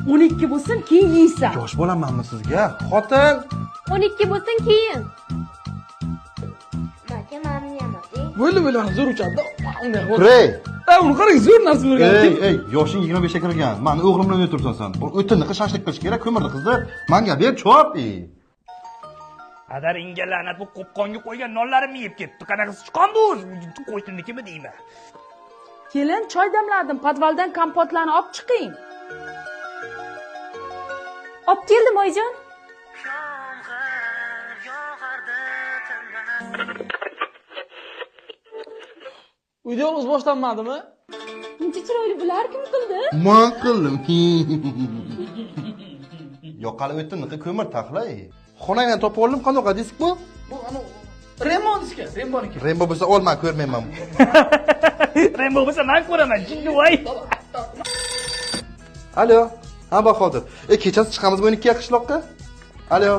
12 bo'lsin, keyin yeysan. Yosh bo'lamanmi sizga? Xotin. 12 bo'lsin keyin. Bo'ldi, bo'ldi, mana zo'r uchadi. Ey, Uni qarang, zo'r narsa bo'lgan. Ey, ey, yoshing 25 ga kirgan. Mani o'g'lim bilan o'tirsan sen. O'tinni shashlik qilish kerak, ko'mirni qizdir. Menga ber, chop. Ey. Adaringga la'nat, bu qo'pqonga qo'ygan nonlarimni yeb ketdi. Qanaqa sichqon bu? Qo'shninikimi deyman. Kelin, choy damladim. Podvaldan kompotlarni olib chiqing. Olib keldim, oyijon. Uyda yolg'iz boshlanmadimi? Buncha chiroyli bular kim qildi? Men qildim. Yo'qali o'tinni ko'mir taxlay. Xonangdan topib oldim, qanaqa disk bu? Bu ana Rembo diski, Remboniki. Rembo bo'lsa ol, men ko'rmayman. Rembo bo'lsa men ko'raman, jinni voy. Alo. Ha, Bahodir. Kechasi chiqamiz 12 ga qishloqqa? Alo.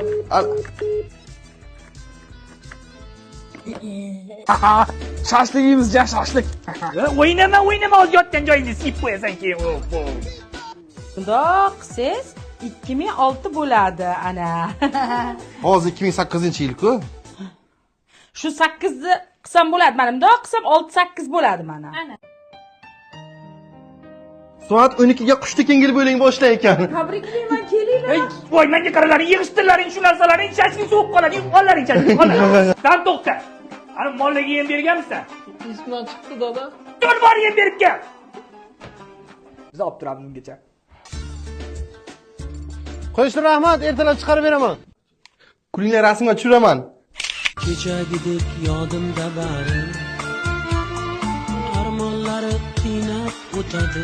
Shashligimiz ja shashlik. O'ynama, o'ynama, hozir yotgan joyingda siyib qo'yasan keyin. Bundoq qilsangiz 2006 bo'ladi ana. Hozir 2008-yil-ku. Shu 8 ni qilsam bo'ladi. Mana bundoq qilsam 6-8 bo'ladi mana. Ana. Soat 12 ga qushni kelib bo'ling boshlar ekan. Tabriklayman, kelinglar. Ey, voy, menga qaralaring, yig'ishtirlaring shu narsalaring, shashlik so'qib qoladi, ollaring shashlik, ollaring. San to'xta. Ana mollarga yem berganmisan? Esimdan chiqdi, dada. Dur, bor yem berib kel. Biz olib turamiz ungacha. Qo'shni rahmat, ertalab chiqarib beraman. Kulinglar, rasmga tushiraman. Kechagidek yodimda bari, armonlari qiynab o'tadi.